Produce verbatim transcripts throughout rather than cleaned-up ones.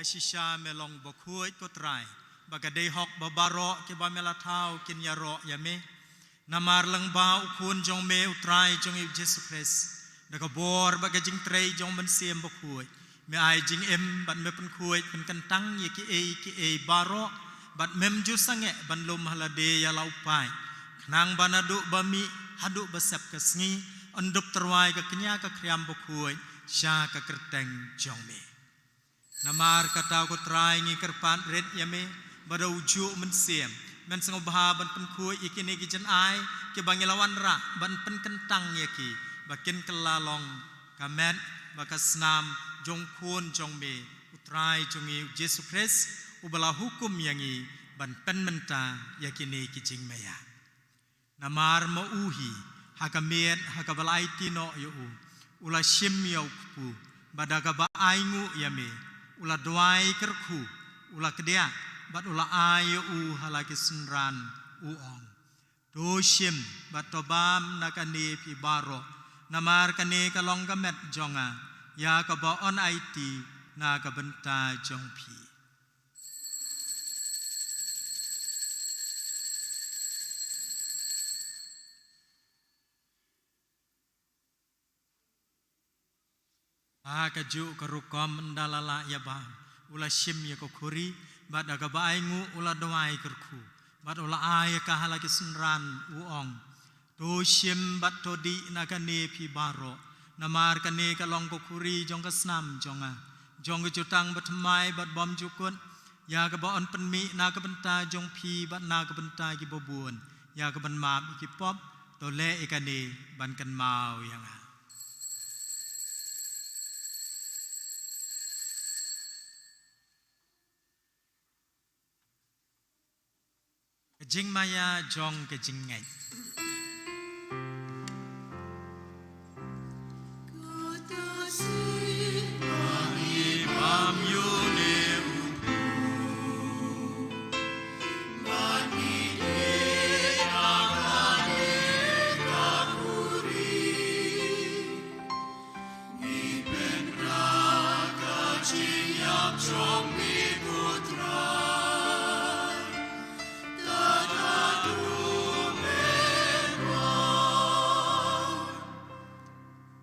Shisha me long bakhuid, ko Trai, ba ka dei hok ba baroh kiba me la thaw kin ïaroh ïa me. Namar lyngba u Khun jong me, u Trai jong ngi u Jisu Khrist, da ka bor bad ka jingtrei jong u Mynsiem Bakhuid, me ai jingim bad me pynkhuid pynkyntang ïa kiei kiei baroh, bad mem ju sangeh ban lum ha lade ïa la u paid, khnang ba naduh ba mih haduh ba sep ka sngi, yn dup tyrwa ïa ka kñia ka khriam bakhuid sha ka kyrteng jong me. Namar kata, ko Trai, ngi kyrpad rit ïa me ba da u juh u Mynsiem men sngewbha ban pynkhuid ïa kine ki jingai kiba ngi la wanrah, ban pynkyntang ïa ki ba kin kylla long ka met bad ka snam jong u Khun jong me, u Trai jong ngi u Jisu Khrist, uba la hukum ïa ngi ban pynmynta ïa kine ki jingmaïa. Namar ma u hi, ha ka miet ha kaba la aiti noh ïa u, u la shim ïa u kpu, bad da kaba ainguh ïa me, u la duwai kyrkhu, u la kdiah, bad u la ai ïa u ha la ki synran, u ong: To shim bad to bam na kane phi baroh, namar kane ka long ka met jong nga, ïa kaba yn aiti na ka bynta jong phi. Ha kajuh ka rukom, ynda la lah ïa bam, u la shim ïa ka khuri, bad da kaba ainguh u la duwai kyrkhu, bad u la ai ïa ka ha la ki synran, u ong: To shim bad to dih na kane phi baroh, namar kane ka long ka khuri jong ka snam jong nga, jong ka jutang bathymmai bad bymjukut, ïa kaba yn pynmih na ka bynta jong phi bad na ka bynta ki babun, ïa kaban map ïa ki pop. To leh ïa kane ban kynmaw ïa nga. Ka jingmaïa jong ka jingngeit.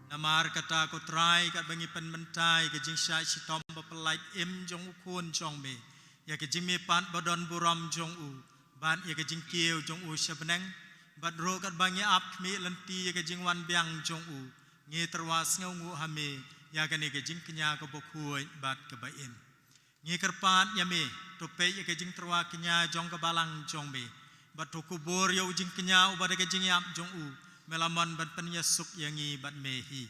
Namar kata, ko Trai, katba ngi pynmynta ïa ka jingshah shitom bapyllait im jong u Khun jong me, ïa ka jingmihpat badonburom jong u, bad ïa ka jingkiew jong u sha bneng, bad ruh katba ngi ap khmih lynti ïa ka jingwan biang jong u, ngi tyrwa sngewnguh ha me ïa kane ka jingkñia kaba khuid bad kaba im. Ngi kyrpad ïa me, to peit ïa ka jingtyrwa kñia jong ka balang jong me, bad to kubur ïa u jingkñia uba da ka jingïap jong u me la mon ban pynïasuk ïa ngi bad me hi.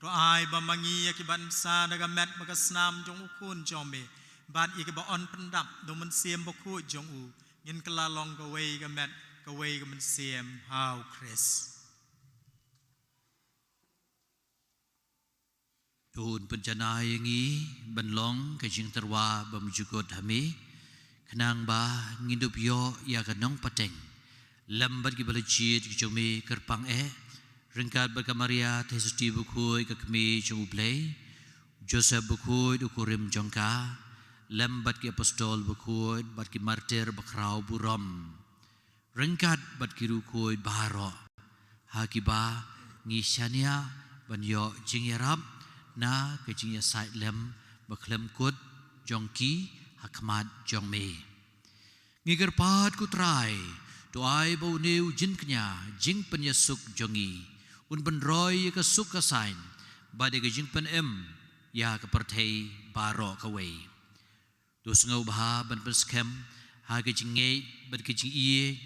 To ai ba ma ngi, ïa kiba yn bsa da ka met bad ka snam jong u Khun jong me, bad ïa kiba yn pyndap da u Mynsiem Bakhuid jong u, ngin kylla long kawei ka met, kawei ka mynsiem ha u Khrist. To un pynjanai ïa ngi ban long ka jingtyrwa bymjukut ha me, khnang ba ngin dup ïoh ïa ka nongpateng lem bad kiba la jied ki jong me kyrpang eh, ryngkat bad ka Maria Theisotti bakhuid, ka Kmie jong u Blei, Joseph bakhuid, u kurim jong ka, lem bad ki apostol bakhuid bad ki martir bakhraw burom, ryngkat bad ki riewkhuid baroh, ha kiba ngi shaniah ban ïoh jingïarap na ka jingïasaid lem bakhlem kut jong ki ha khmat jong me. Ngi kyrpad, ko Trai, to ai ba une u jingkñia jingpynïasuk jong ngi un pynroi ïa ka suk ka saiñ bad ïa ka jingpynim ïa ka pyrthei baroh kawei. To sngewbha ban pynskhem ha ka jingngeit bad ka jingïeit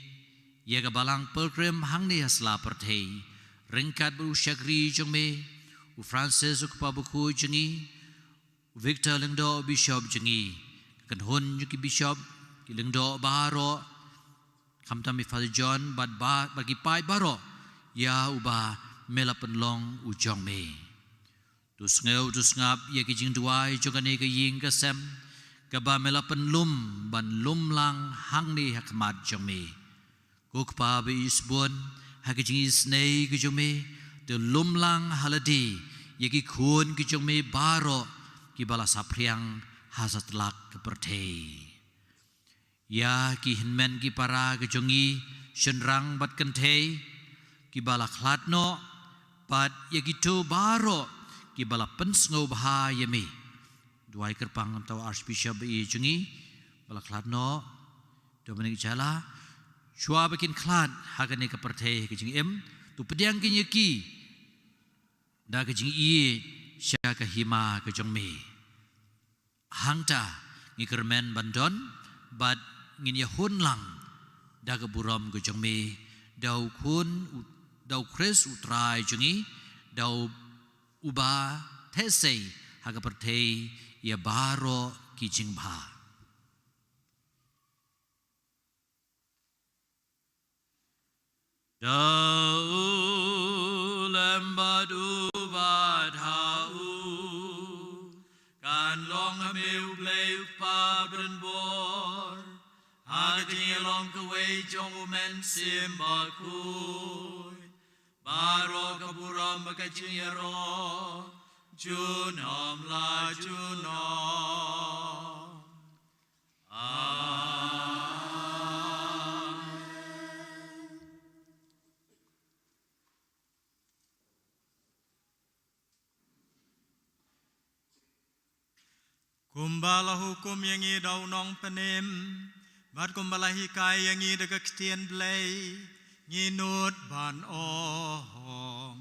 ïa ka Balang Pilgrim hangne ha sla pyrthei, ryngkat bad u shakri jong me u Francis, u Kpa bakhuid jong ngi, u Victor Lyngdoh, u Bishop jong ngi, ka kynhun jong ki Bishop, ki Lyngdoh baroh, khamtam i Father John, bad ba, bad ki paid baroh ïa uba me la pynlong u jong me. To sngew, to sngap ïa ki jingduwai jong kane ka ïing ka sem, kaba me la pynlum ban lum lang hangne ha khmat jong me. Ko Kpa ba isbun, ha ki jingisynei ki jong me, to lum lang ha lade ïa ki khun ki jong me baroh kiba la saphriang ha satlak ka pyrthei. Ïa ki hynmen ki para ka jong ngi, shynrang bad kynthei, kiba la khlad noh, bad ïa kito baroh kiba la pynsngewbha ïa me. Duwai kyrpang na u Archbishop ba ïeit jong ngi, ba la khlad noh, Dominic Jala, shuwa ba kin khlad ha kane ka pyrthei ka jingim, to pdiang kin ïa ki da ka jingïeit sha ka hima ka jong me. Hangta ngi kyrmen ban don, bad ngin ïahun lang da ka burom ka jong me, da u khun u, da u Khrist u Trai jong ngi, da u, uba theh sei ha ka pyrthei ïa baroh ki jingbha. Da u lem bad u bad ha u, kan long ha me u Blei u Kpa badonbor, ha ka jingïalong kawei jong u Mynsiem Bakhuid, baroh ka burom bad ka jingïaroh, junom la junom. Amen. Kumba la hukum ïa ngi da u Nongpynim, bad kumba la hikai ïa ngi da ka ktien Blei, ngi nud ban ong.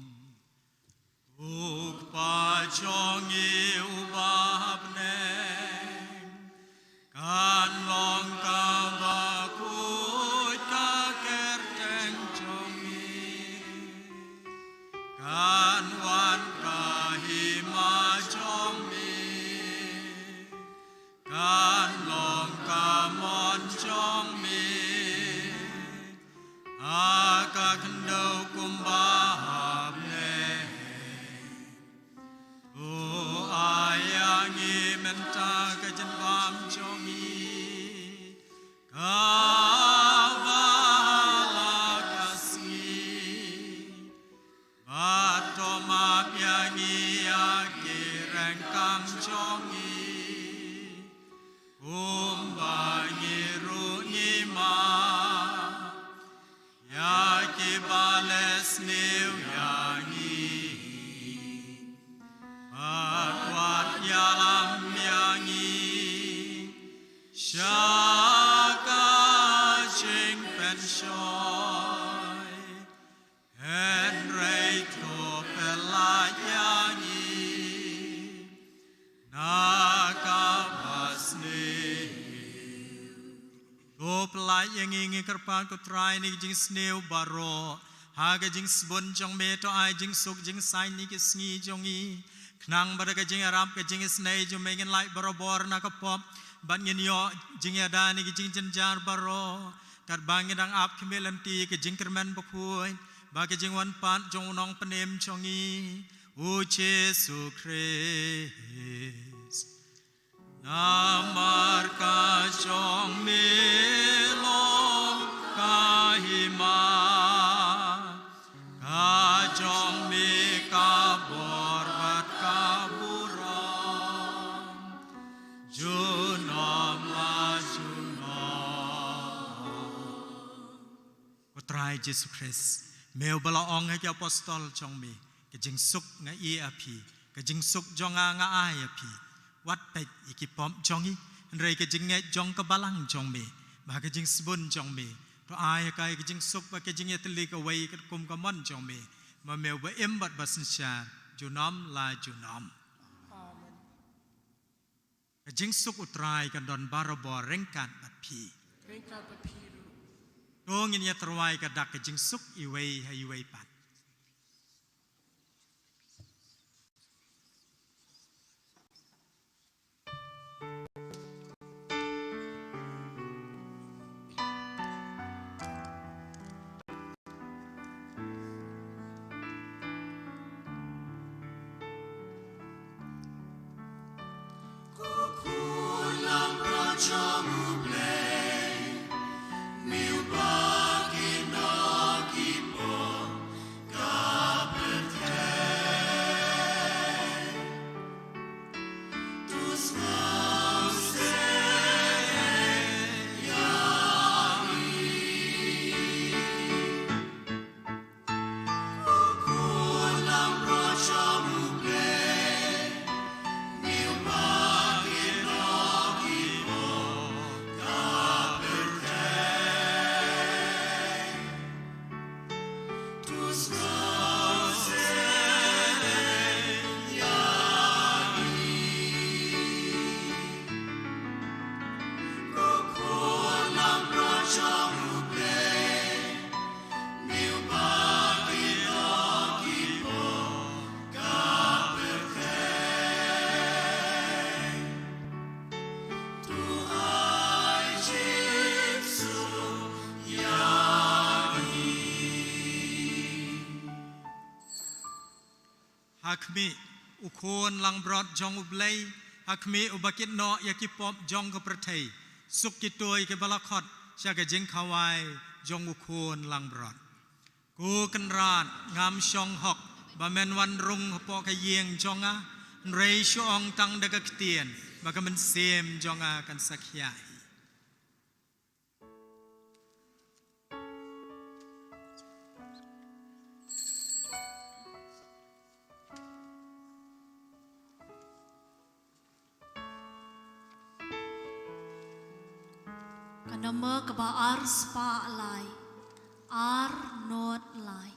U Kpa jong ngi uba ha bneng, kan long kaba khuid ka kyrteng jong me, kan wan ka hima jong me, kan long ka mon jong me, ha ka khyndew kumba ha bneng. To ai ïa ngi mynta ka jingbam jong ngi, kaba ha la ka sngi. Bad to map ïa ngi ïa ki ryngkang jong ngi, kumba ngi ruh ngi map ïa kiba leh sniew ïa ngi. Bad wat ïalam ïa ngi sha ka jingpynshoi, hynrei to pyllait ïa ngi na kaba sniew. To pyllait ïa ngi, ngi kyrpad ko Trai, na ki jingsniew baroh, ha ka jingsbun jong me, to ai jingsuk jingsaiñ na ki sngi jong ngi, khnang ba da ka jingïarap ka jingisynei jong me ngin lait barabor na ka pop, bad ngin ïoh jingïada na ki jingjynjar baroh, katba ngi dang ap khmih lynti ka jingkyrmen bakhuid, bad ka jingwan pat jong u Nongpynim jong ngi, u Jisu Khrist. Namar ka jong me long ka hima, ka jong me ka bor bad ka burom, junom la junom. Ko Trai Jisu Khrist, me uba la ong ha ki apostol jong me, ka jingsuk nga ai ïa phi, ka jingsuk jong nga nga ai ïa phi. Wat peit ïa ki pop jong ngi, hynrei ka jingngeit jong ka balang jong me, bad ka jingsbun jong me, to ai ha ka ka jingsuk bad ka jingïatylli kawei katkum ka mon jong me, ma me uba im bad ba synshar junom la junom. Amen. Ka jingsuk u Trai kan don barabor ryngkat bad phi. Ryngkat bad phi ruh. To ngin ïa tyrwa ïa ka dak ka jingsuk iwei ha iwei pat. Khmih, u khun langbrot jong U Blei, ha khmih uba kit noh ïa ki pop jong ka pyrthei, suk kito kiba la khot sha ka jingkhawai jong u khun langbrot. Ko Kynrad, ngam shong hok ba men wan rung hapoh ka ïing jong nga, hynrei shu ong tang da ka ktien ba ka mynsiem jong nga kan sa khia hi. Ka number kaba ar spah lai, ar not lai.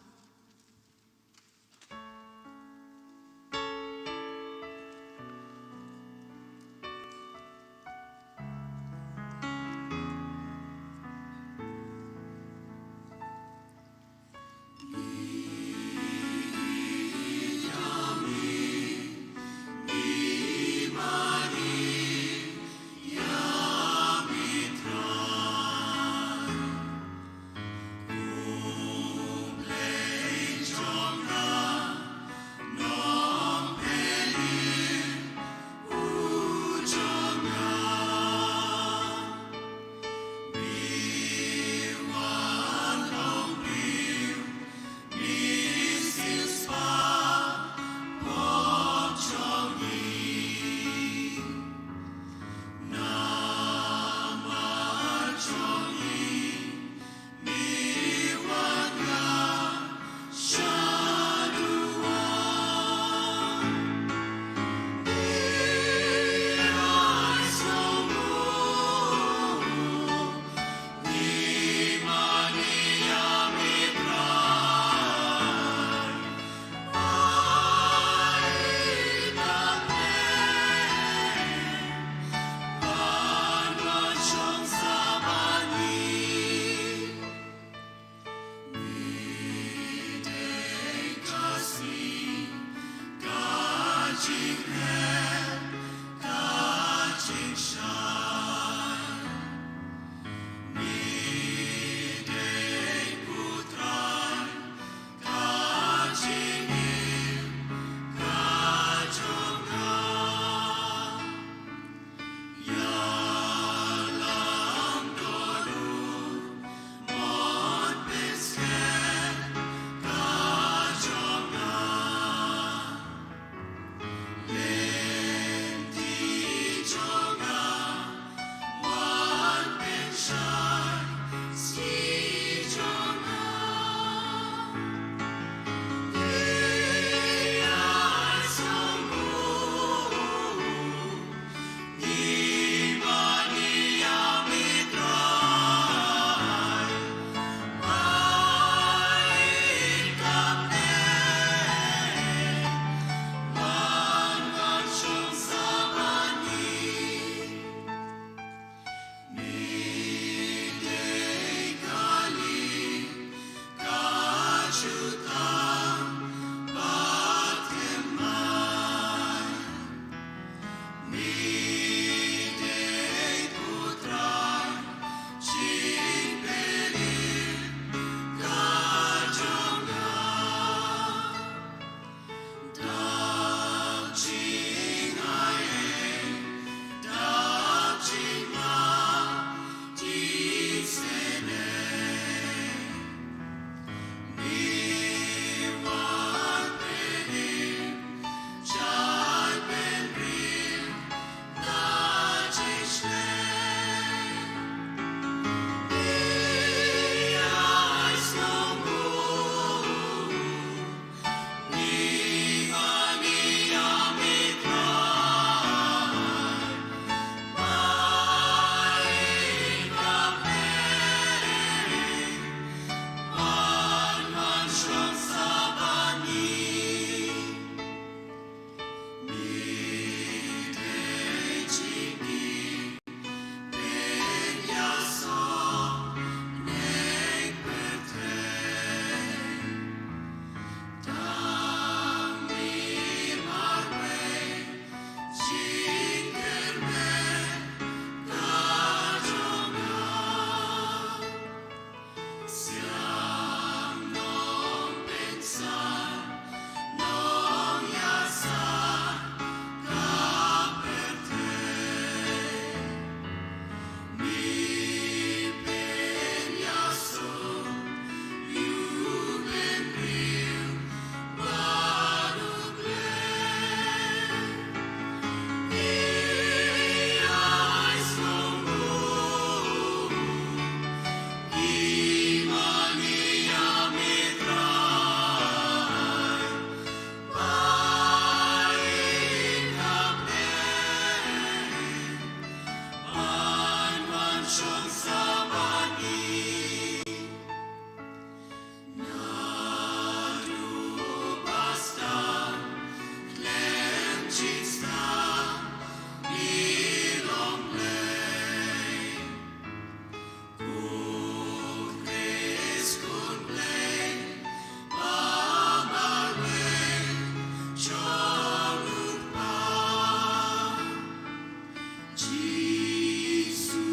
Jisu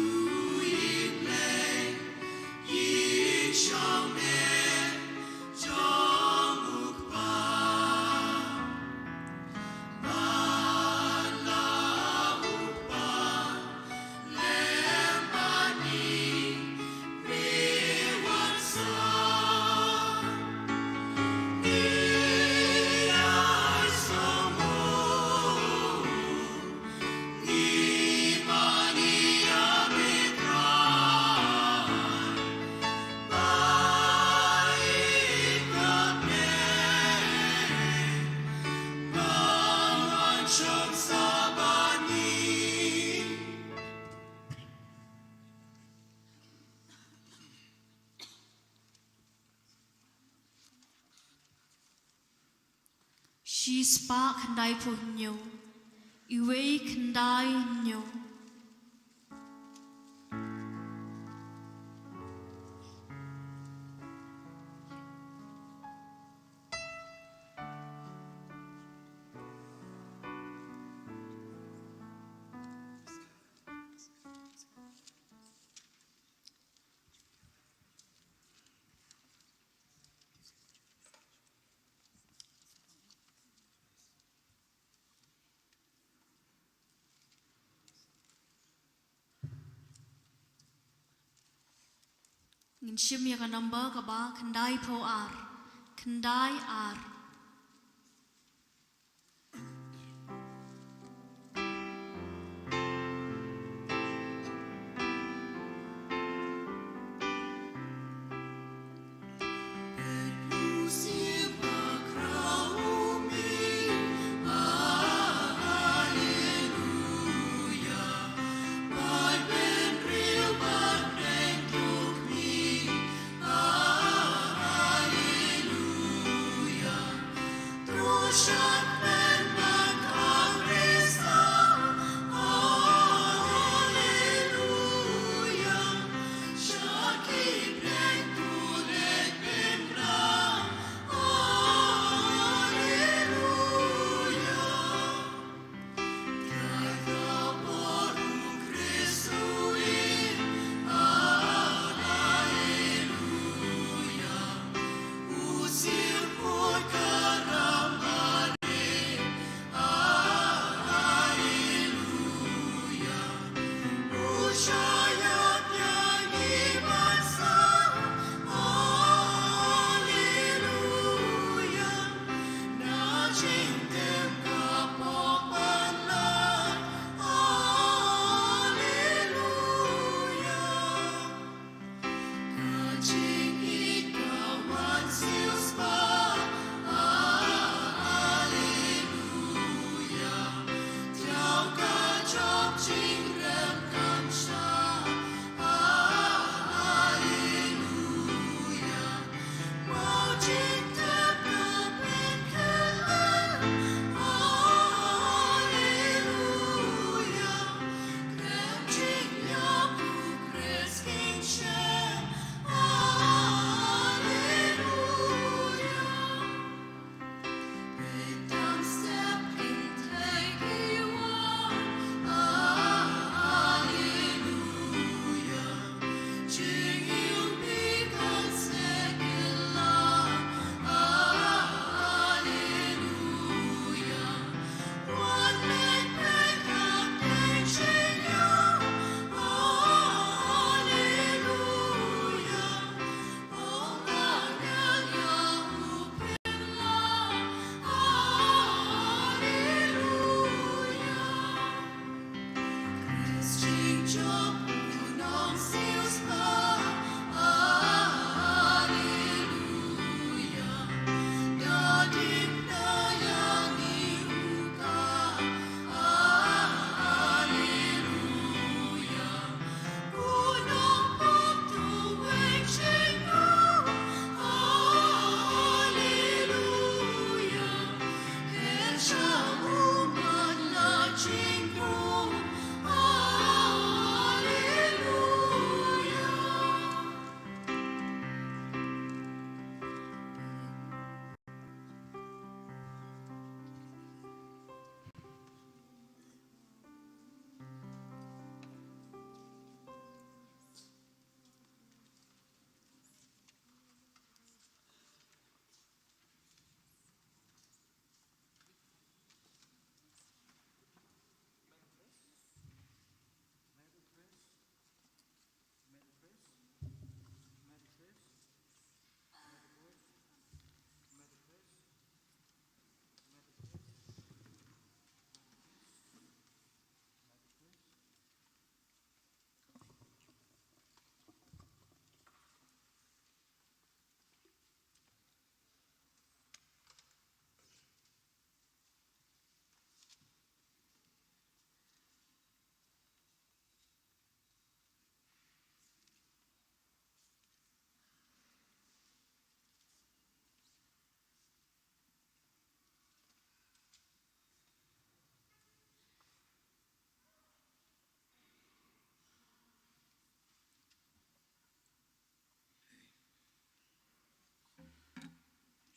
i Blei, i jong me, jong u Kpa. Ban la u Kpa lem bad ngi, me wan sa. Ngi ïasoh mo. Shispah khyndai phew hynñiew, iwei khyndai hynñiew. Ngin shim ïa ka number kaba khyndai phew ar. Khyndai ar.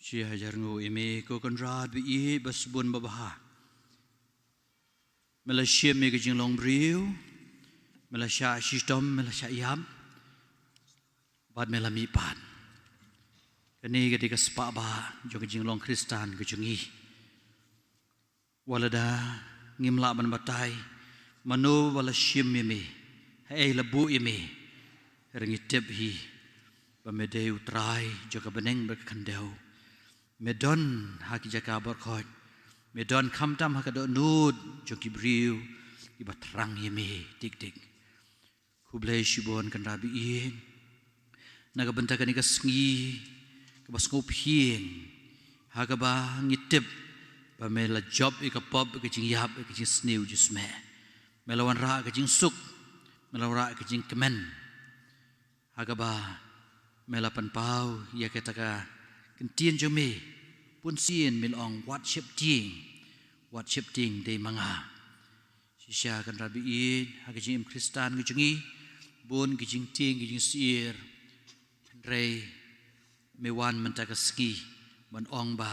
Shi hajar nguh ïa me ko Kynrad ba ïeit ba sbun ba bha. Me la shim ïa ka jinglong briew, me la shah shitom, me la shah ïap, bad me la mihpat. Kane ka dei ka spah ba jong ka jinglong Khristan ka jong ngi. Wat lada ngim lah ban batai mano ba la shim ïa me, haei la buh ïa me, hynrei ngi tip hi ba me dei u Trai jong ka bneng bad ka khyndew. Me don ha ki jaka barkhot, me don khamtam ha ka dohnud jong ki briew kiba thrang ïa me tik tik. Khublei shibun Kynrad ba ïeit na ka bynta kane ka sngi kaba sngewphieng, ha kaba ngi tip ba me la jop ïa ka pop, ïa ka jingïap, ïa ka jingsniew jingsmeh. Me la wanrah ka jingsuk, me la wanrah ka jingkmen, ha kaba me la pynpaw ïa kata ka ktien jong me. Bun sien me la ong, wat sheptieng, wat sheptieng dei ma nga. Shisha Kynrad ba ïeit, ha ka jingim Khristan ka jong ngi, bun ki jingtieng ki jingsyier. Hynrei me wan mynta ka sngi ban ong ba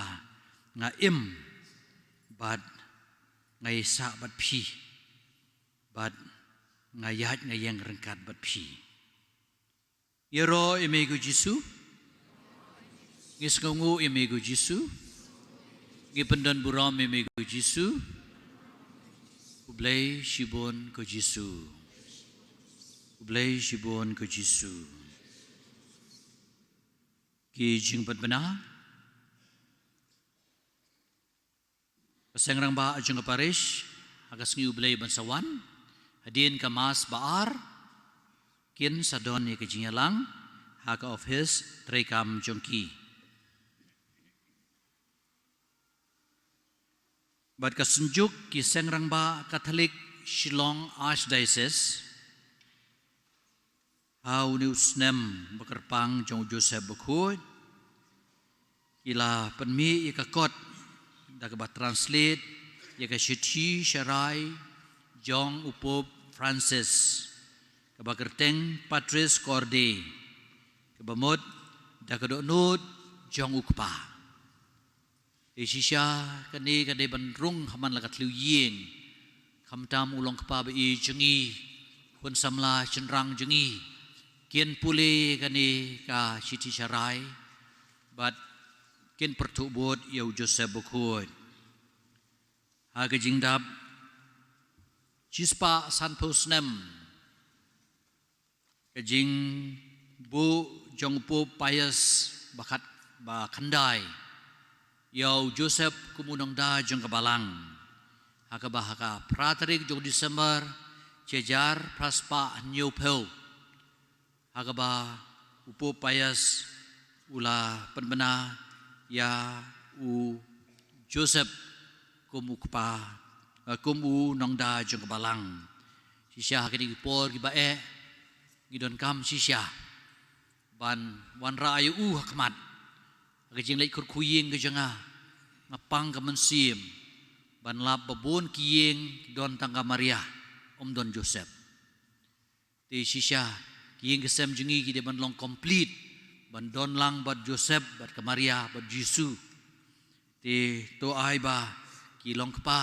nga im bad nga ïasah bad phi, bad nga ïaid nga ïeng ryngkat bad phi. Ïaroh ïa me ko Jisu. Ngi sngewnguh ïa me ko Jisu. Ngi pyndonburom ïa me ko Jisu. Khublei shibun ko Jisu. Khublei shibun ko Jisu. Ki jingpynbna. Ka seng rangbah jong ka parish, ha ka sngi U Blei ban sa wan, hadien ka mass ba ar, kin sa don ïa ka jingïalang ha ka office treikam jong ki. Bad ka Synjuk ki Seng Rangbah Katholik Shillong Archdiocese, ha une u snem ba kyrpang jong u Joseph Bakhuid, ki la pynmih ïa ka kot da kaba translate ïa ka shithi sharai jong u Pope Francis, kaba kyrteng Patris Corde, kaba mut da ka dohnud jong u Kpa. Te shisha kane ka dei ban rung ha man la ka thliew ïing, khamtam u long kpa ba ïeit jong ngi, khun samla shynrang jong ngi, kin pule kane ka shithi sharai bad kin pyrthuh bud ïa u Joseph Bakhuid. Ha ka jingdap shispah sanphew snem ka jingbuh jong u Pope Pius ba khat, ba khyndai, ïa u Joseph kum u nongda jong ka Balang, ha kaba ha ka phra tarik jong December shi hajar phra spah hynñiewphew, ha kaba u Pope Pius u la pynbna ïa u Joseph kum u kpa, eh, kum u nongda jong ka Balang. Shisha ha kine ki por kiba eh, ngi donkam shisha ban wanrah ïa u ha khmat. Ha ka jingleit kyrkhu ïing ka jong nga, nga pang ka mynsiem ban lap ba bun ki ïing ki don tang ka Maria, ym don Joseph. Te shisha ki ïing ki sem jong ngi ki dei ban long complete, ban don lang bad Joseph, bad ka Maria, bad Jisu. Te to ai ba ki long kpa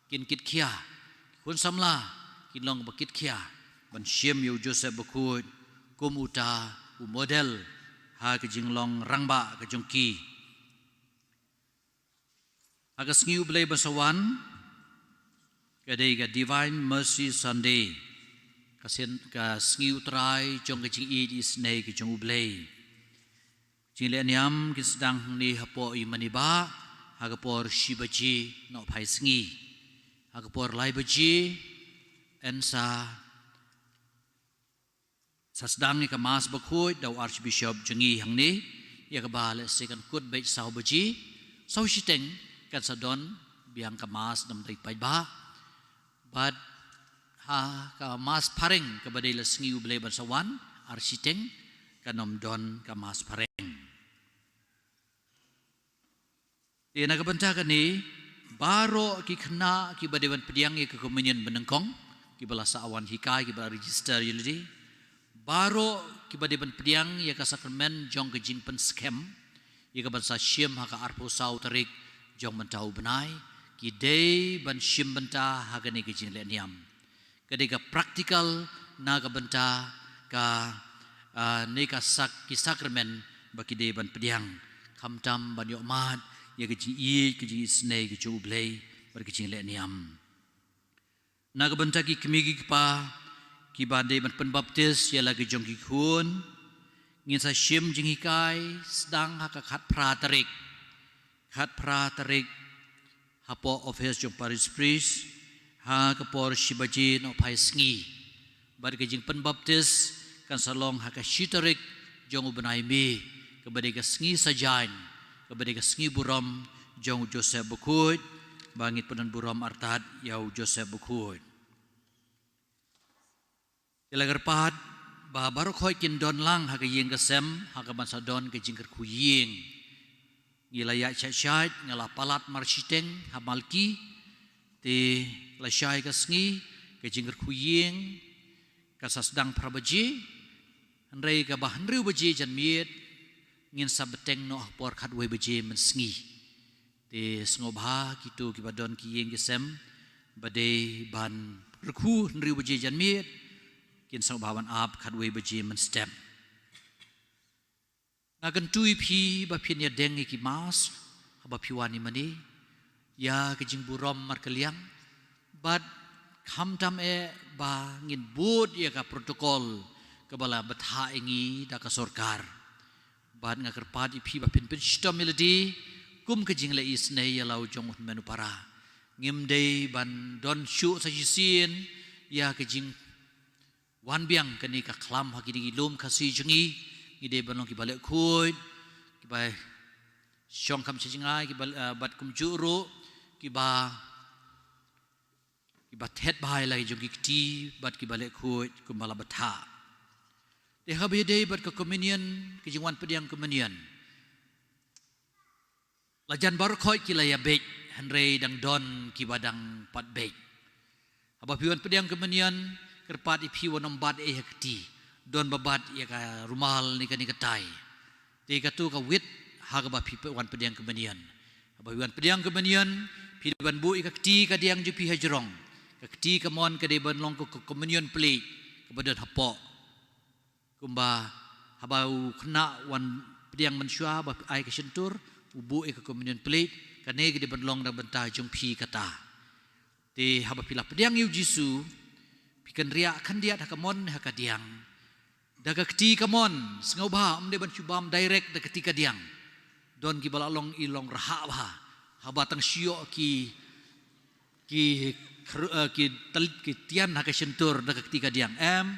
kin kitkhia, ki khun samla kin long ba kitkhia ban shim ïa u Joseph Bakhuid kum uta u model ha ka jinglong rangbah ka jong ki. Ha ka sngi U Blei ba sa wan, ka dei ka Divine Mercy Sunday, ka sien, ka sngi U Trai jong ka jingïeit isynei ka jong U Blei. Jingleh niam kin sdang hangne hapoh i mane ba ha ka por shi baje nohphai sngi. Ha ka por lai baje yn sa sa sdang ïa ka Mass Bakhuid da u Archbishop jong ngi hangne, ïa kaba lehse kan kut beit saw baje, saw shiteng kan sa don biang ka Mass namar dei paidbah. Bad ha ka Mass phareng kaba dei la sngi U Blei ban sa wan, ar shiteng kan ym don ka Mass phareng. Te na ka bynta kane, baroh ki khynnah kiba dei ban pdiang ïa ka communion banyngkong, kiba la sah wan hikai, kiba la register ïa lade, baroh kiba dei ban pdiang ïa ka sakramen jong ka jingpynskhem, ïa ka ban sa shim ha ka arphew saw tarik jong mynta u bnai, ki dei ban shim bynta ha kane ka jingleh niam. Ka dei ka practical na ka bynta ka, ah, ne ka sak-, ki sakramen ba ki dei ban pdiang. Khamtam ban ïoh mad ïa ka jingïeit, ka jingisynei ka jong U Blei bad ka jingleh niam. Na ka bynta ki kmie ki kpa kiba dei ban pynbaptis ïa la ki jong ki khun, ngin sa shim jinghikai sdang ha ka khatphra tarik. Khatphra tarik hapoh office jong parish priest, ha ka por shi baje nohphai sngi. Bad ka jingpynbaptis kan sa long ha ka shi tarik jong u bnai May, kaba dei ka sngi sajan, kaba dei ka sngi burom jong u Joseph Bakhuid, ba ngin pyndon burom artat ïa u Joseph Bakhuid. Te la kyrpad ba baroh khoit kin don lang ha ka ïing ka sem, ha ka ban sa don ka jingkyrkhu ïing. Ngi la ïaid shait shait, nga la palat marshiteng ha Malki. Te lashai ka sngi, ka jingkyrkhu ïing ka sa sdang phra baje. Hynrei kaba hynriew baje janmiet ngin sa bteng noh ha por khatwei baje mynsngi. Te sngewbha kito kiba don ki ïing ki sem ba dei ban kyrkhu hynriew baje janmiet, kin sngewbha ban ap khatwei baje mynstep. Nga kyntu ïa phi ba phin ïadeng ïa ki mask haba phi wan ïa mane, ïa ka jingburom markylliang, bad khamtam eh ba ngin bud ïa ka protocol kaba la bthah ïa ngi da ka sorkar. Bad nga kyrpad ïa phi ba phin pynshitom ïa lade kum ka jingleh isynei ïa la u jong u hynmen u para. Ngim dei ban don shuh sa shisien ïa ka jingwan biang kane ka khlam ha kine ki lum Khasi jong ngi. Ngi dei ban long kiba leh khuid, kiba shong kham sha jngai, kiba, eh, bad kumjuh ruh kiba kiba thied bha ïa la ki jong ki kti bad kiba leh khuid kumba la bthah. Te haba ïadei bad ka communion, ka jingwan pdiang communion, la jan baroh khoit ki la ïabeit, hynrei dang don kiba dang pat beit. Haba phi wan pdiang communion, kyrpad ïa phi wat nym bat ei ha kti, don ba bat ïa ka rumal ne kane katai. Te kato ka wit ha kaba phi wan pdiang communion. Haba phi wan pdiang communion, phi dei ban buh ïa ka kti ka diang jong phi hajrong. Ka kti kamon ka dei ban long ka, ka communion plate kaba don hapoh. Kumba haba u khynnah wan pdiang mynshuwa ba ai ka shyntur, u buh ïa ka communion plate, kane ka dei ban long na ka bynta jong phi kata. Te haba phi la pdiang ïa u Jisu, phi kynriah khyndiat ha kamon ha ka diang. Da ka kti kamon, sngewbha ym dei ban shu bam direct da ka kti ka diang. Don kiba la long i long rhah bha. Haba tang shu ïoh ki, ki khr-, eh, ki tal-, ki tian ha ka shyntur da ka kti ka diang. Em,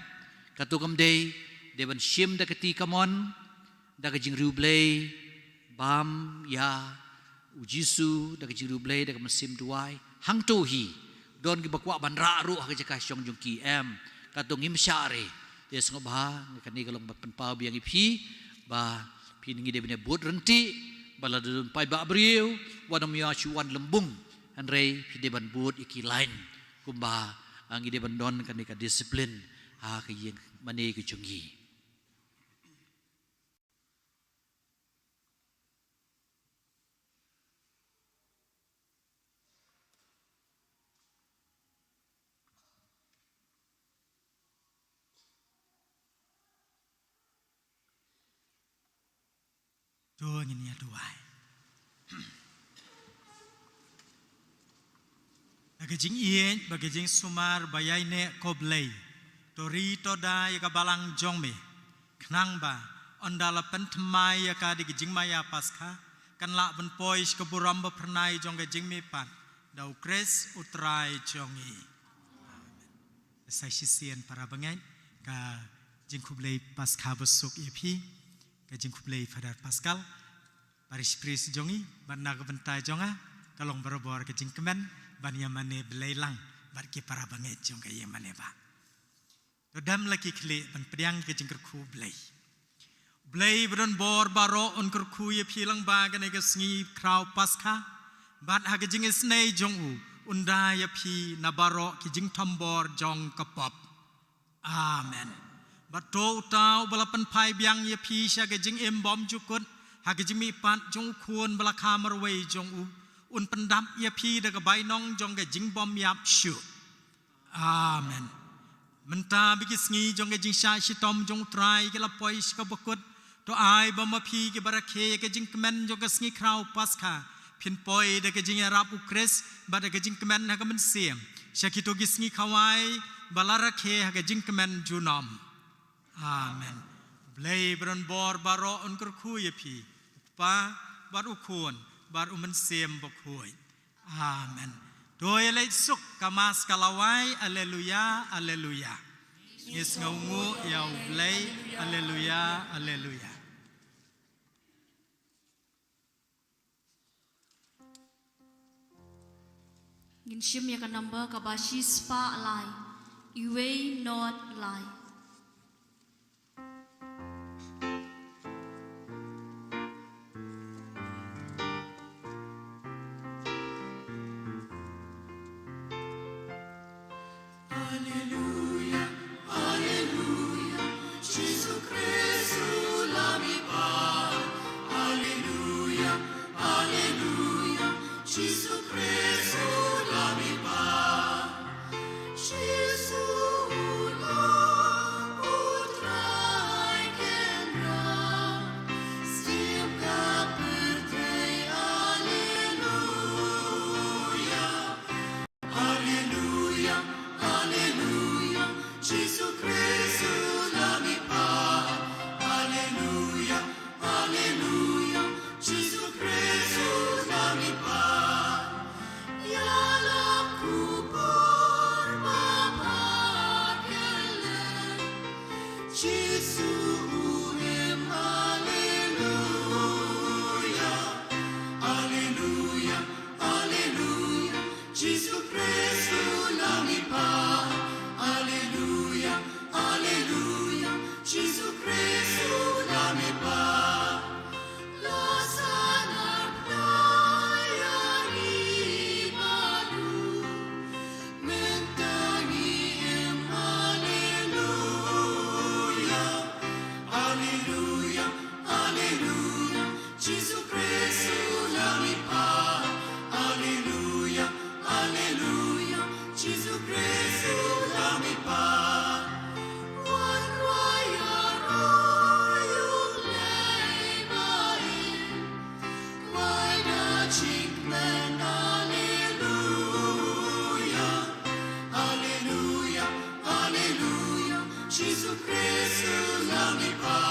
kato kam dei, dei ban shim da ka kti kamon, da ka jingriewblei, bam ïa u Jisu da ka jingriewblei da ka mynsiem duwai. Hangto hi don kiba kwah ban rah ruh ha ka jaka shong jong ki, em, kato ngim shah re. Te sngewbha, kane ka long ban pynpaw biang ïa phi ba phi, ngi dei ban ïa bud ryntih, ba lada don paidbah briew wat nym ïa shu wan lymbung, hynrei phi dei ban bud ïa ki lain. Kumba, ah, ngi dei ban don kane ka disiplin ha ka ïing mane ka jong ngi. To ngin ïa duwai. Da ka jingïeit bad ka jingsumar ba ïaineh, ko Blei, to ri to da ïa ka balang jong me, khnang ba ynda la pynthymmai ïa ka da ka jingmaïa Paskha, kan lah ban poi sha ka burom ba phyrnai jong ka jingmihpat da U Khrist U Trai jong ngi. Amen. Sa shisien para bangeit, ka jingkhublei Paskha basuk ïa phi, ka jingkhublei Father Pascal, parish priest jong ngi, bad na ka bynta jong nga, ka long barabor ka jingkmen ban ïa mane blei lang bad ki para bangeit jong ka ïing mane ba. To dem la ki khlieh ban pdiang ka jingkyrkhu Blei. Blei ba don bor baroh un kyrkhu ïa phi lang ba kane ka sngi khraw Paskha, bad ha ka jingisynei jong u, un da ïa phi na baroh ki jingthombor jong ka pop. Amen. Bad to uta uba la pynphai biang ïa phi sha ka jingim bymjukut, ha ka jingmihpat jong u Khun ba la kha marwei jong u, un pyndap ïa phi da ka bainong jong ka jingbymïap shuh. Amen. Mynta ba ki sngi jong ka jingshah shitom jong u Trai ki la poi sha kaba kut, to ai ba ma phi kiba rakhe ïa ka jingkmen jong ka sngi khraw Paskha, phin poi da ka jingïarap u Khrist bad da ka jingkmen ha ka mynsiem sha kito ki sngi khawai ba la rakhe ha ka jingkmen junom. Amen. Blei ba don bor baroh un kyrkhu ïa phi, u Kpa bad u Khun bad u Mynsiem Bakhuid. Amen. To ïa leit suk, ka Mass ka la wai. Alleluia, alleluia. Ngi sngewnguh ïa u Blei. Alleluia, alleluia. Ngin shim ïa ka number kaba shispah lai, uwei nod lai. Alleluia, alleluia, Jisu Khrist u lam i pat. Alleluia, alleluia, Jisu Khrist u lam i pat. Jisu u long u Trai Kynrad, shim ka pyrthei. Alleluia. Alleluia, alleluia, Jisu Khrist u lam i pat. Alleluia, alleluia, Jisu Khrist u lam i pat. Ïalap ku por ba pha kylleng. Jisu u im. Alleluia, alleluia, alleluia, Jisu Khrist u lam i pat. Alleluia, alleluia, Jisu Khrist u lam i pat. La sahnarphna ïa ngi baroh. Mynta ngi im. Alleluia, alleluia, alleluia, Jisu Khrist u lam i pat. Alleluia, alleluia, Jisu Khrist u lam i pat. Wan rwai ïa U Blei ba im. Wai da jingkmen. Alleluia, alleluia, alleluia, Jisu Khrist u lam i pat.